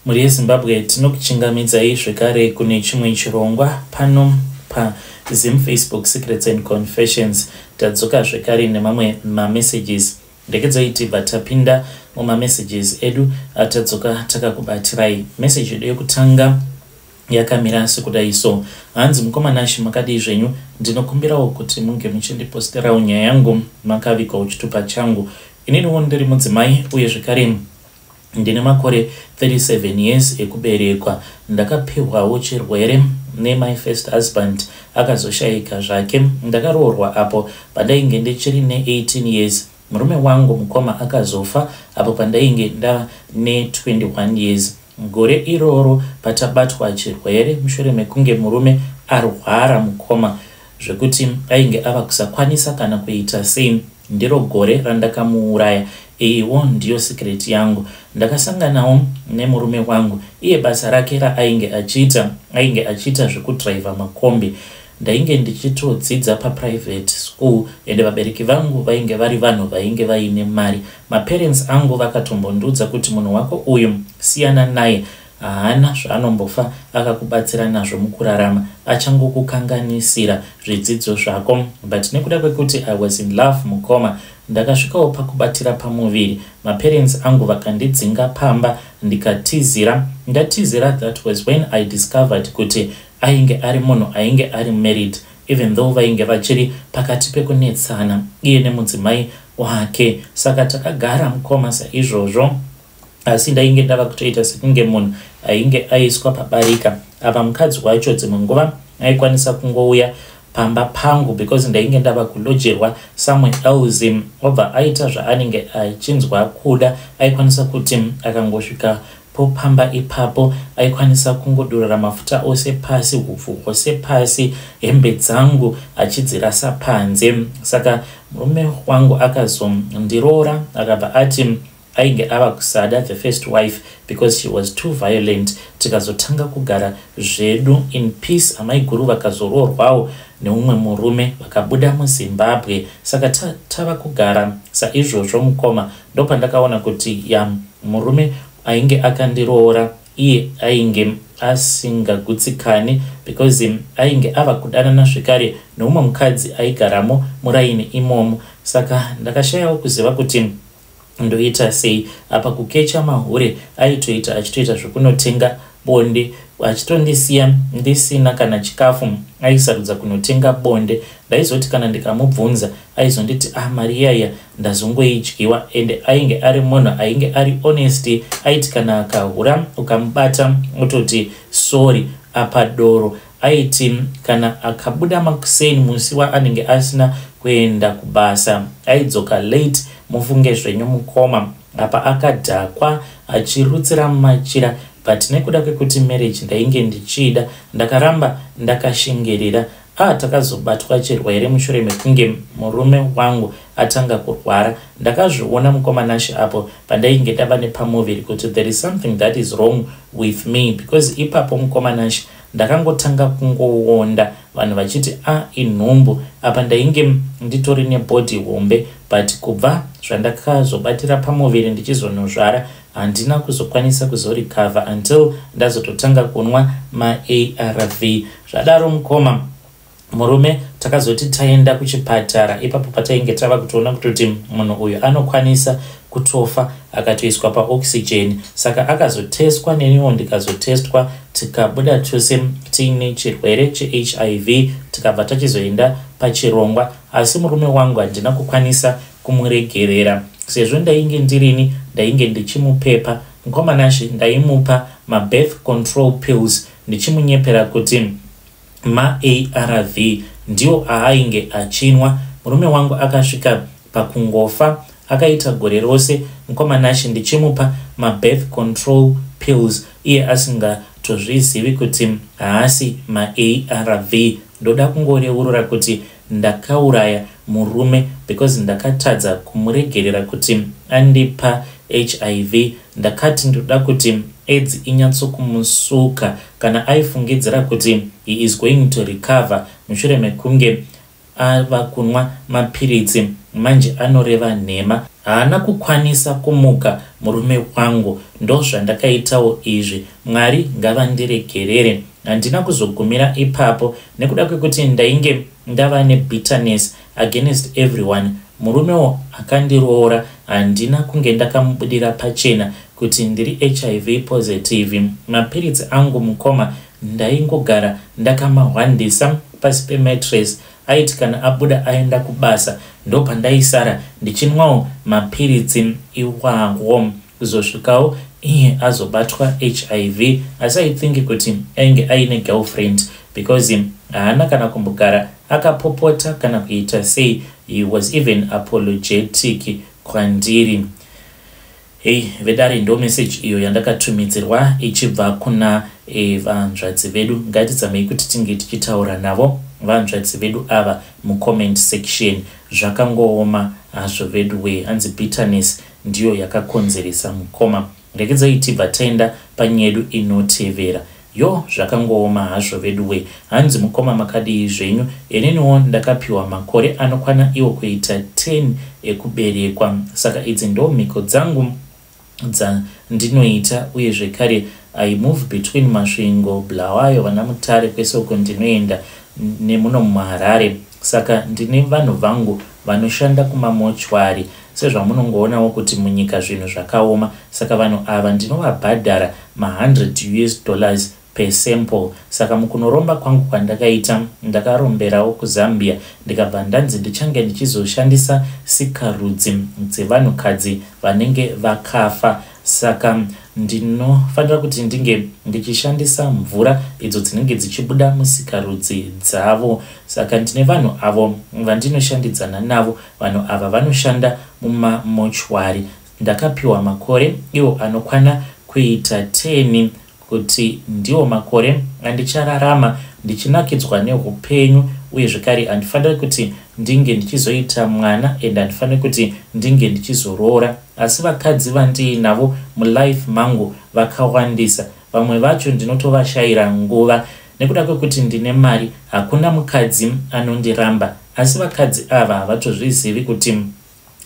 Mhuri yeZimbabwe, tinokuchingamidzai zvekare kune chimwe chirongwa pano paZim Facebook Secrets and Confessions. Tadzoka zvekare nemamwe mamessages. Regedzai tibva tapinda mumamessages edu atadzoka takakubatirai. Message yedu yekutanga yakamira sekudai so. Hanzi, "Mukoma Nashi, makadii zvenyu? Ndinokumbirawo kuti munge muchindiposterawo nyaya yangu makavigwawo chitupa changu. Ininiwo ndiri mudzimai uye zvekare ndine makore 37 years ekuberekwa. Ndakapihwawo chirwere nemy first husband, akazoshayika zvake. Ndakaroorwa apo pandainge ndichiri ne18 years. Murume wangu, mukoma, akazofa apo pandainge ndava ne21 years. Gore iroro patabatwa chirwere mushure mekunge murume arwara, mukoma, zvekuti ainge ava kusakwanisa kana kuita sei. Ndiro gore randakamuuraya. Iyiwo ndiyo secret yangu. Ndakasanganawo nemurume wangu. Iye basa rake raainge achiita, ainge achiita zvekudhiraivha makombi. Ndainge ndichitodzidza paprivate school, ende vabereki vangu vainge vari vanhu vainge vaine mari. Maparents angu vakatombondiudza kuti munhu wako uyu siyana naye, haana zvaanombofa akakubatsira nazvo mukurarama, achangokukanganisira zvidzidzo zvako. But nekuda kwekuti I was in love, mukoma, ndakasvikawo pakubatira pamuviri. Maparents angu vakandidzinga pamba, ndikatizira. Ndatizira, that was when I discovered kuti ainge ari munhu ainge ari married, even though vainge vachiri pakati pekunetsana iye nemudzimai wake. Saka takagara, mukoma, saizvozvo, asi ndainge ndava kutoita sekunge munhu ainge aiswa pabarika. Apa mukadzi wacho dzimwe nguva aikwanisa kungouya pamba pangu because ndainge ndava kulojerwa somewhere else, obva aita zvaanenge achinzwa kuda. Aikwanisa kuti akangosvika popamba ipapo, aikwanisa kungodurura mafuta ose pasi, upfu hwose pasi, hembe dzangu achidzirasa panze. Saka murume wangu akazondiroora, akabva ati ainge ava kusada the first wife because she was too violent. Tikazotanga kugara zvedu in peace. Amaiguru vakazoroorwawo neumwe murume, vakabuda muZimbabwe. Saka tava kugara saizvozvo, mukoma, ndopandakaona kuti ya murume ainge akandiroora iye ainge asingagutsikani because ainge ava kudanana zvekare neumwe mukadzi aigaramo muraini imomo. Saka ndakashayawo kuziva kuti ndoita sei. Apa kukecha mahure aitoita, achitoita zvekunotenga bonde, achitondisiya ndisina kana chikafu. Aisarudza kunotenga bonde. Ndaizoti kana ndikamubvunza, aizonditi, "Ah, mari iyaya ndazongoidyiwa." Ende ainge ari munhu ainge ari honest. Aiti kana akahura, ukamubata, ototi sorry. Apa doro, aiti kana akabuda makuseni musi waanenge asina kuenda kubasa, aidzoka late, mufunge zvenyu, mukoma, apa akadhakwa, achirutsira mumachira. But nekuda kwekuti marriage ndainge ndichida, ndakaramba ndakashingirira. Takazobatwa chirwere mushure mekunge murume wangu atanga kurwara. Ndakazviona, mukoma Nashi, apo pandainge ndava nepamuviri kuti there is something that is wrong with me, because ipapo, mukoma Nashi, ndakangotanga kungoonda, vanhu vachiti a inhumbu. Apa ndainge nditori nebody hombe, but kubva zvandakazobatira pamuviri ndichizonozvara, handina kuzokwanisa kuzorecover until ndazototanga kunwa maARV. Zvadaro, mukoma, murume takazoti taenda kuchipatara, ipapo patainge tava kutoona kutoti munhu uyu anokwanisa kutofa akatoiswa paoxygen. Saka akazotestwa, neniwo ndikazotestwa, tikabuda tose tiine chirwere cheHIV. Tikabva tachizoenda pachirongwa, asi murume wangu handina kukwanisa kumuregerera sezvo ndainge ndirini ndainge ndichimupepa. Mukoma Nashi, ndaimupa mabirth control pills ndichimunyepera kuti maARV ndiwo aainge achinwa. Murume wangu akasvika pakungofa, akaita gore rose, mukoma Nashi, ndichimupa mabirth control pills, iye asingatozvizivi kuti haasi maARV. Ndoda kungoreurura kuti ndakauraya murume because ndakatadza kumuregerera kuti andipa HIV. Ndakati ndoda kuti AIDS inyatsokumusuka kana aifungidzira kuti he is going to recover mushure mekunge ava kunwa mapiritsi. manje anoreva nhema. Haana kukwanisa kumuka murume wangu ndozvandakaitawo izvi Mwari ngavandiregerere. Handina kuzogumira ipapo nekuda kwekuti ndainge ndava nebitterness against everyone murumewo akandiroora handina kunge ndakamubudira pachena kuti ndiri hiv positive. Mapiritsi angu mukoma ndaingogara ndakamahwandisa pasi pemattress aiti kana abuda aenda kubasa ndopandaisara ndichinwawo mapiritsi iwawo kuzosvikawo iye azobatwa hiv asi I think kuti ainge aine girlfriend because haana kana kumbogara akapopota kana kuita sei. He was even apologetic kwandiri. Hei vedare, ndo message iyo yandakatumidzirwa ichibva kuna vanzvadzi vedu. Ngatizamei kuti tinge tichitaura navo vanzvadzi vedu ava mucomment section. Zvakangooma hazvo vedu we. Hanzi bitterness ndiyo yakakonzeresa mukoma. Rekedzai tibva taenda panyedu inotevera. Yo, zvakangooma hazvo vedu we. Hanzi mukoma, makadii zvenyu? Ininiwo ndakapiwa makore anokwana iwo kuita 10 ekuberekwa, saka idzi ndo mhiko dzangu dzandinoita. Uye zvekare I move between Masvingo, Bulawayo, vana Mutare, kwese uko ndinoenda nemuno muHarare. Saka ndine vanhu vangu vanoshanda kumamochwari. Sezvamunongoonawo kuti munyika zvinhu zvakaoma, saka vanhu ava ndinovabhadhara ma100 US dollars per sample. Saka mukunoromba kwangu kwandakaita, ndakaromberawo kuZambia, ndikabva ndanzi ndichange ndichizoshandisa sikarudzi dzevanhukadzi vanenge vakafa. Saka ndinofanira kuti ndinge ndichishandisa mvura idzo dzinenge dzichibuda musikarudzi dzavo. Saka ndine vanhu avo vandinoshandidzana navo. Vanhu ava vanoshanda mumamochwari. Ndakapiwa makore iwo anokwana kuita 10 kuti ndiwo makore andichararama ndichinakidzwa neupenyu. Uye zvekare handifaniri kuti ndinge ndichizoita mwana and handifaniri kuti ndinge ndichizoroora. Asi vakadzi vandiinavo mulife mangu vakawandisa. Vamwe vacho ndinotovashayira nguva. Nekuda kwekuti ndine mari, hakuna mukadzi anondiramba. Asi vakadzi ava havatozvizivi kuti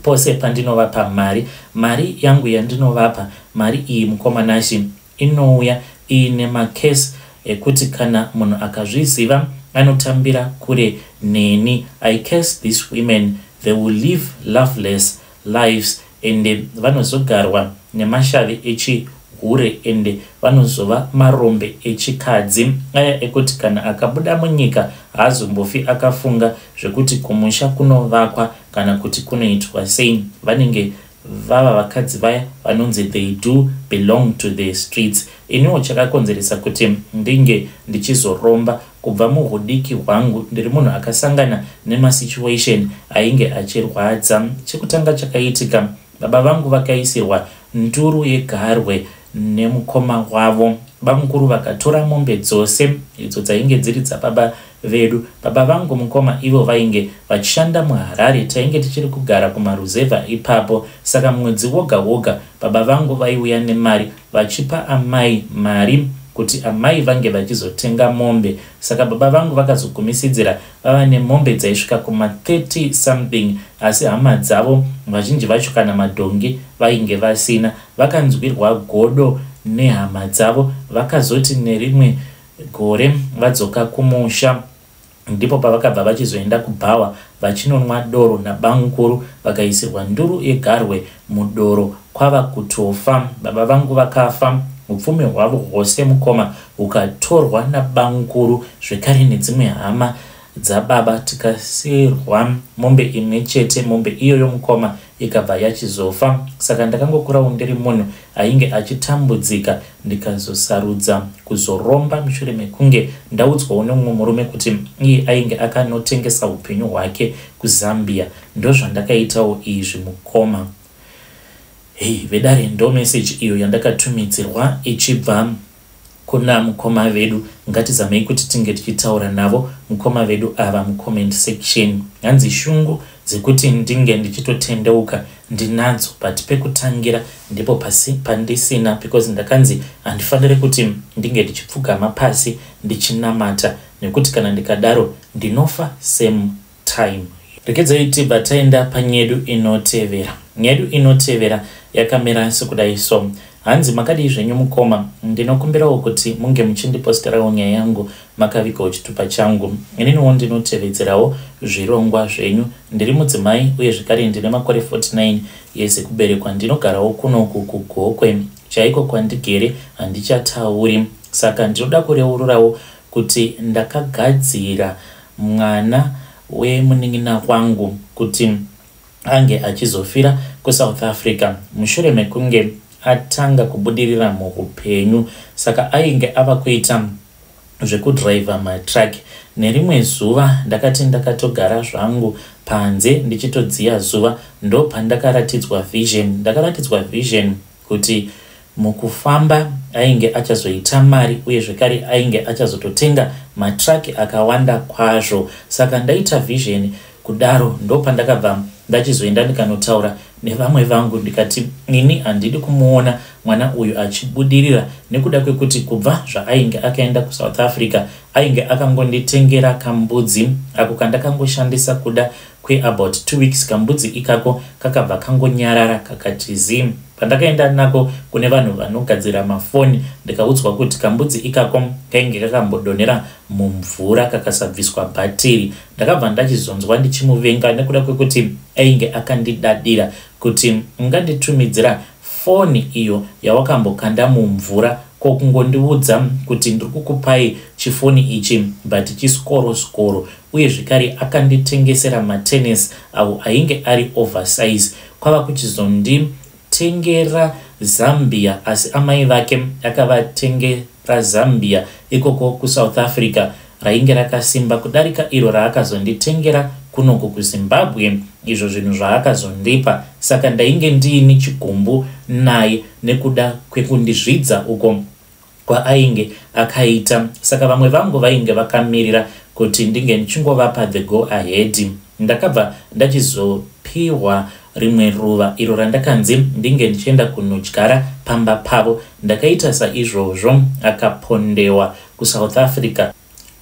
pose pandinovapa mari, mari yangu yandinovapa, mari iyi, mukoma Nashi, inouya iine macurse ekuti kana munhu akazviziva anotambira kure neni. I curse these women. They will live loveless lives ende vanozogarwa nemashavi echihure ende vanozova marombe echikadzi aya ekuti kana akabuda munyika haazombofi akafunga zvekuti kumusha kunovakwa kana kuti kunoitwa sei. Vanenge vava vakadzi vaya vanonzi they do belong to the streets. Iniwo chakakonzeresa kuti ndinge ndichizoromba, kubva muhudiki hwangu ndiri munhu akasangana nemasituation ainge achirwadza. Chekutanga chakaitika, baba vangu vakaisirwa nduru yegarwe nemukoma wavo. Bamukuru vakatora mombe dzose idzo dzainge dziri dzababa vedu. Baba vangu, mukoma, ivo vainge vachishanda muHarare, tainge tichiri kugara kumaruzevha ipapo. Saka mwedzi woga woga baba vangu vaiuya nemari vachipa amai mari kuti amai vange vachizotenga mombe. Saka baba vangu vakazogumisidzira vava nemombe dzaisvika kuma30 something, asi hama dzavo vazhinji vacho kana madhongi vainge vasina. Vakanzwirwa godo nehama dzavo. Vakazoti nerimwe gore vadzoka kumusha, ndipo pavakabva vachizoenda kubhawa vachinonwa doro nabamukuru, vakaisirwa nduru yegarwe mudoro kwava kutofa. Baba vangu vakafa, upfumi hwavo hwose, mukoma, hukatorwa nabamukuru zvekare nedzimwe hama dzababa. Tikasiyirwa mombe imwe chete. Mombe iyoyo, mukoma, ikabva yachizofa. Saka ndakangokurawo ndiri munhu ainge achitambudzika, ndikazosarudza kuzoromba mushure mekunge ndaudzwawo nemumwe murume kuti iye ainge akanotengesa upenyu hwake kuZambia. Ndozvandakaitawo izvi, mukoma. Hei vedare, ndo meseji iyo yandakatumidzirwa ichibva kuna mukoma vedu. Ngatizamei kuti tinge tichitaura navo mukoma vedu ava mucomment section. Hanzi shungu dzekuti ndinge ndichitotendeuka ndinadzo, but pekutangira ndipo pasi pandisina, because ndakanzi handifaniri kuti ndinge ndichipfugama pasi ndichinamata, nekuti kana ndikadaro ndinofa same time. Regedzai tibva taenda panyedu inotevera. Nyedu inotevera yakamira sekudai so. Hanzi makadii zvenyu mukoma, ndinokumbirawo kuti munge muchindiposterawo nyaya yangu makavigawo chitupa changu. Ininiwo ndinotevedzerawo zvirongwa zvenyu. Ndiri mudzimai uye zvekare ndine makore 49 years ekuberekwa. Ndinogarawo kunoku kuGokwe chaiko kwandigere handichatauri. Saka ndinoda kureururawo kuti ndakagadzira mwana wemunin'ina wangu kuti ange achizofira kuSouth Africa mushure mekunge atanga kubudirira muhupenyu saka ainge ava kuita zvekudriver matruck. Nerimwe zuva ndakati ndakatogara zvangu panze ndichitodziya zuva ndopandakaratidzwa vision. Ndakaratidzwa vision kuti mukufamba ainge achazoita mari uye zvekare ainge achazototenga matruck akawanda kwazvo. Saka ndaita vision kudaro ndopandakabva ndachizoenda ndikanotaura nevamwe vangu ndikati ini handidi kumuona mwana uyu achibudirira nekuda kwekuti kubva zvaainge akaenda kuSouth Africa ainge akangonditengera kambudzi ako kandakangoshandisa kuda kweabout 2 weeks kambudzi ikako kakabva kangonyarara kakati zii. Pandakaenda nako kune vanhu vanogadzira mafoni ndikaudzwa kuti kambudzi ikako kainge kakambodonhera mumvura kakasabviswa bhatiri. Ndakabva ndachizonzwa ndichimuvenga nekuda kwekuti ainge akandidadira kuti unganditumidzira foni iyo yawakambokanda mumvura ko kungondiudza kuti ndiri kukupai chifoni ichi but chiskoro skoro uye zvekare akanditengesera matennis awo ainge ari oversize kwava kuchizonditengera Zambia asi amai vake akavatengera Zambia ikoko kuSouth Africa rainge rakasimba kudarika iro raakazonditengera kunoku kuZimbabwe izvo zvinhu zvaakazondipa saka ndainge ndiini chigumbu naye nekuda kwekundizvidza uko kwaainge akaita saka vamwe vangu vainge vakamirira kuti ndinge ndichingovapa the go ahead. Ndakabva ndachizopihwa rimwe ruva iro randakanzi ndinge ndichienda kunodyara pamba pavo. Ndakaita saizvozvo akapondewa kuSouth Africa.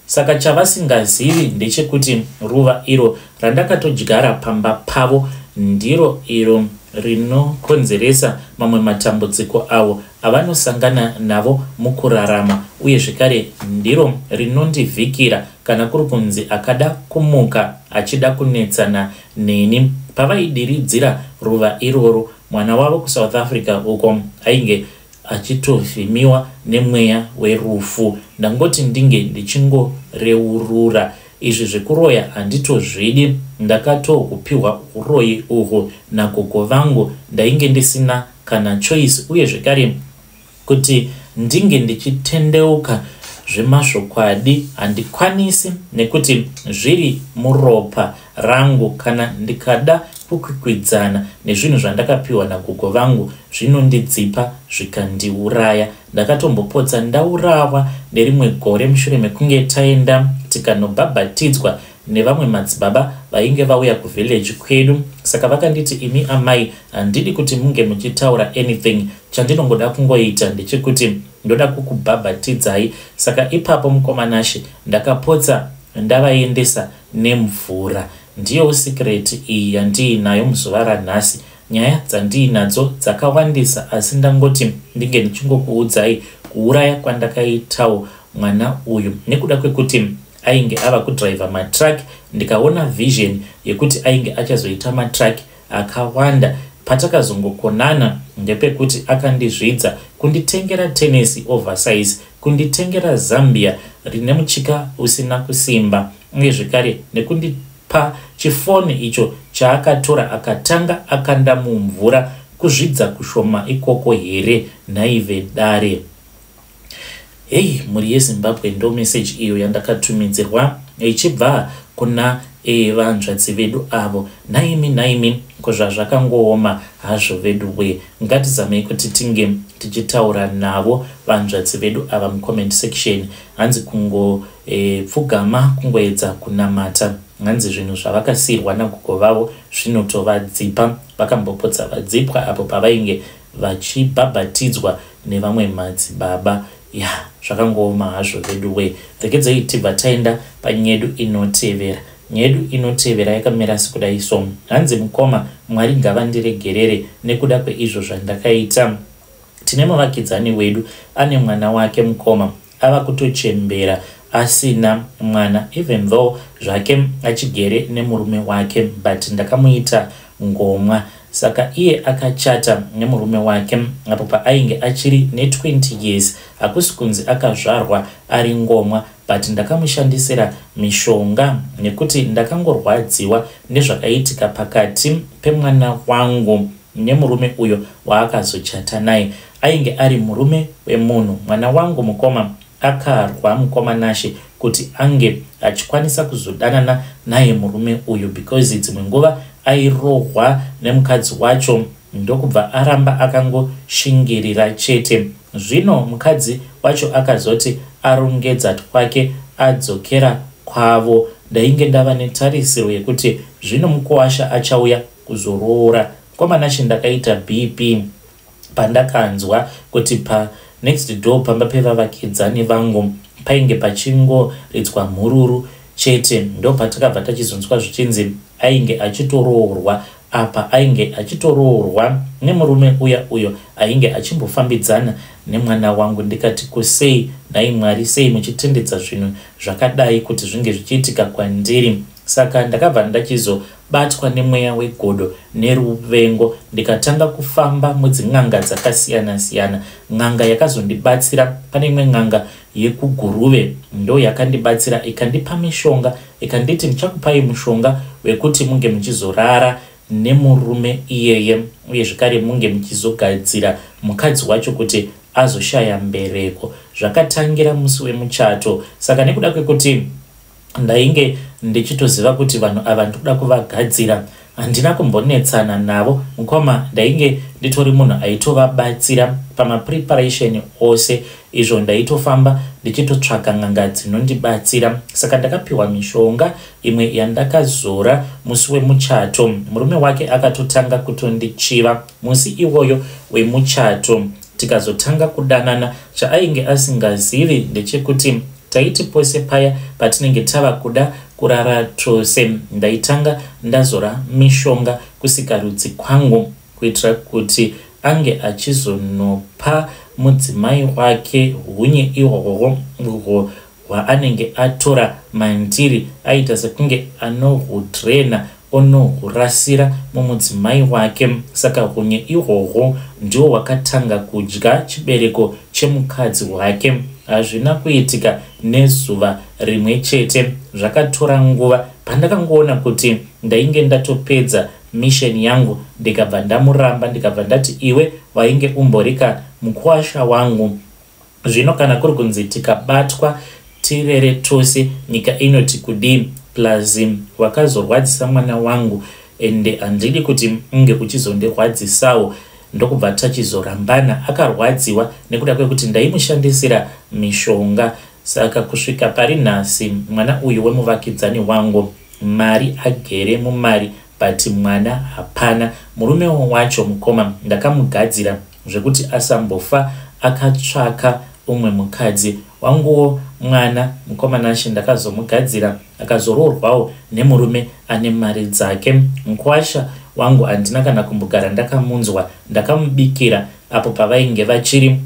Saka chavasingazivi ndechekuti ruva iro randakatodyara pamba pavo ndiro iro rinokonzeresa mamwe matambudziko avo avanosangana navo mukurarama uye zvekare ndiro rinondivhikira kana kuri kunzi akada kumuka achida kunetsana neni. Pavaidiridzira ruva iroro, mwana wavo kuSouth Africa uko ainge achitovhimiwa nemweya werufu. Ndangoti ndinge ndichingoreurura. Izvi zvekuroya handitozvidi, ndakatohupihwa huroyi uhwu nagogo vangu ndainge ndisina kana choice uye zvekare kuti ndinge ndichitendeuka zvemazvokwadi handikwanisi nekuti zviri muropa rangu kana ndikada kukwikwidzana nezvinhu zvandakapiwa nagogo vangu zvinondidzipa zvikandiuraya. Ndakatombopotsa ndaurawa nerimwe gore mushure mekunge taenda tikanobhabhatidzwa nevamwe madzibaba vainge vauya kuvillage kwedu saka vakanditi imi amai handidi kuti munge muchitaura anything chandinongoda kungoita ndechekuti ndoda kukubhabhatidzai saka ipapo mukoma Nashe ndakapotsa ndavaendesa nemvura Ndiyowo secret iyi yandiinayo muzuva ranhasi. Nyaya dzandiinadzo dzakawandisa asi ndangoti ndinge ndichingokuudzai kuuraya kwandakaitawo mwana uyu nekuda kwekuti ainge ava kudriver matruck ndikaona vision yekuti ainge achazoita matruck akawanda. Patakazongokonana ndepekuti akandizvidza kunditengera tenesi oversize, kunditengera zambia rine muchika usina kusimba uye zvekare nekundipa chifoni icho chaakatora akatanga akanda mumvura. Kuzvidza kushoma ikoko here nhai vedare? Hey mhuri yeZimbabwe ndo message iyo yandakatumidzirwa ichibva kuna e, vanzvadzi vedu avo. Nhaimi nhaimi ko zvazvakangooma hazvo veduwee. Ngatizamei kuti tinge tichitaura navo vanzvadzi vedu ava mucomment section. Hanzi kungo e, pfugama kungoedza kunamata hanzi zvinhu zvavakasiirwa nagogo vavo zvinotovadzipa. Vakambopotsa vadzipwa apo pavainge vachibhabhatidzwa nevamwe madzibaba ya zvakangooma hazvo veduwee. Regedzei tibva taenda panyedu inotevera. Nyedu inotevera yakamira sekudai so. Hanzi mukoma Mwari ngavandiregerere nekuda kweizvo zvandakaita. Tine muvakidzani wedu ane mwana wake mukoma ava kutochembera asina mwana even though zvake achigere nemurume wake but ndakamuita ngomwa. Saka iye akachata nemurume wake apo paainge achiri ne 20 years. Hakusi kunzi akazvarwa ari ngomwa but ndakamushandisira mishonga nekuti ndakangorwadziwa nezvakaitika pakati pemwana wangu nemurume uyo waakazochata naye. Ainge ari murume wemunhu. Mwana wangu mukoma akarwa mukoma Nashe kuti ange achikwanisa kuzodanana naye murume uyu because dzimwe nguva airohwa nemukadzi wacho ndokubva aramba akangoshingirira chete. Zvino mukadzi wacho akazoti arongedza twake adzokera kwavo. Ndainge ndava netarisiro yekuti zvino mukuwasha achauya kuzoroora. Mukoma Nashe ndakaita BP pandakanzwa kuti pa next door pamba pevavakidzani vangu painge pachingoridzwa mhururu chete. Ndopatakabva tachizonzwa zvichinzi ainge achitoroorwa apa ainge achitoroorwa nemurume uya uyo ainge achimbofambidzana nemwana wangu. Ndikati ko sei nhai Mwari sei muchitendedza zvinhu zvakadai kuti zvinge zvichiitika kwandiri. Saka ndakabva ndachizobatwa nemweya wegodo neruvengo ndikatanga kufamba mudzin'anga dzakasiyana siyana. N'anga yakazondibatsira pane imwe n'anga yekuGuruve ndo yakandibatsira ikandipa mishonga ikanditi ndichakupai mushonga wekuti munge muchizorara nemurume iyeye uye zvekare munge muchizogadzira mukadzi wacho kuti azoshaya mbereko. Zvakatangira musi wemuchato saka nekuda kwekuti ndainge ndichitoziva kuti vanhu ava ndikuda kuvagadzira handina kumbonetsana navo mukoma ndainge nditori munhu aitovabatsira pamapreparation ose izvo ndaitofamba ndichitotsvaka n'anga dzinondibatsira saka ndakapiwa mishonga imwe yandakazora musi wemuchato murume wake akatotanga kutondichiva musi iwoyo wemuchato tikazotanga kudanana chaainge asingazivi ndechekuti taiti pose paya patinenge tava kuda kurara tose ndaitanga ndazora mishonga kusikarudzi kwangu kuitira kuti ange achizonopa mudzimai wake hunye ihwohwo uhwo hwaanenge atora mandiri aita sekunge anohudrena onohurasira mumudzimai wake. Saka hunye ihwohwo ndihwo hwakatanga kudya chibereko chemukadzi wake. Hazvina kuitika nezuva rimwe chete, zvakatora nguva. Pandakangoona kuti ndainge ndatopedza mission yangu ndikabva ndamuramba ndikabva ndati iwe wainge umborika mukuwasha wangu Zvino kana kuri kunzi tikabatwa tirere tose nyika inoti kudii plus wakazorwadzisa mwana wangu ende handidi kuti unge uchizondirwadzisawo ndokubva tachizorambana. Akarwadziwa nekuda kwekuti ndaimushandisira mishonga saka kusvika pari nhasi mwana uyu wemuvakidzani wangu mari agere mumari but mwana hapana. Murume wacho mukoma ndakamugadzira zvekuti asambofa akatsvaka umwe mukadzi. Wanguwo mwana mukoma Nashe ndakazomugadzira akazoroorwawo nemurume ane mari dzake. Mkwasha wangu handina kana kumbogara ndakamunzwa ndakamubikira apo pavainge vachiri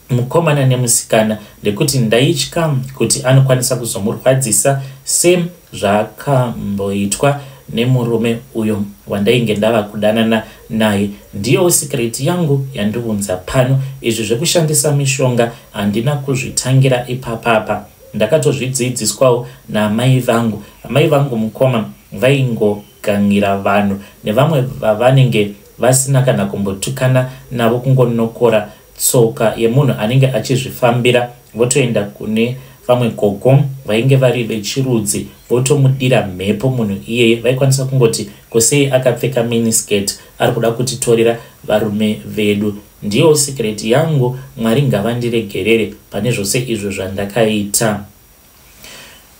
mukomana nemusikana nekuti ndaitya kuti anokwanisa kuzomurwadzisa same zvaakamboitwa nemurume uyo wandainge ndava kudanana naye. Ndiyowo secret yangu yandiunza pano. Izvi zvekushandisa mishonga handina kuzvitangira ipapapa. Ndakatozvidzidziswawo naamai vangu. Amai vangu mukoma vaingogan'ira vanhu nevamwe vavanenge vasina kana kumbotukana navo kungonokora tsoka yemunhu anenge achizvifambira votoenda kune vamwe gogo vainge vari vechirudzi votomudira mhepo munhu iyeye vaikwanisa kungoti ko sei akapfeka miniskirt ari kuda kutitorera varume vedu ndiyo secret yangu mwari ngavandiregerere pane zvose izvo zvandakaita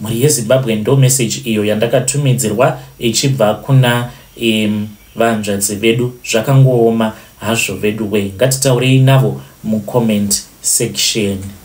Mhuri yeZimbabwe ndo message iyo yandakatumidzirwa ichibva kuna um, vanzvadzi vedu zvakangooma hazvo vedu wee ngatitaurei navo mucomment section.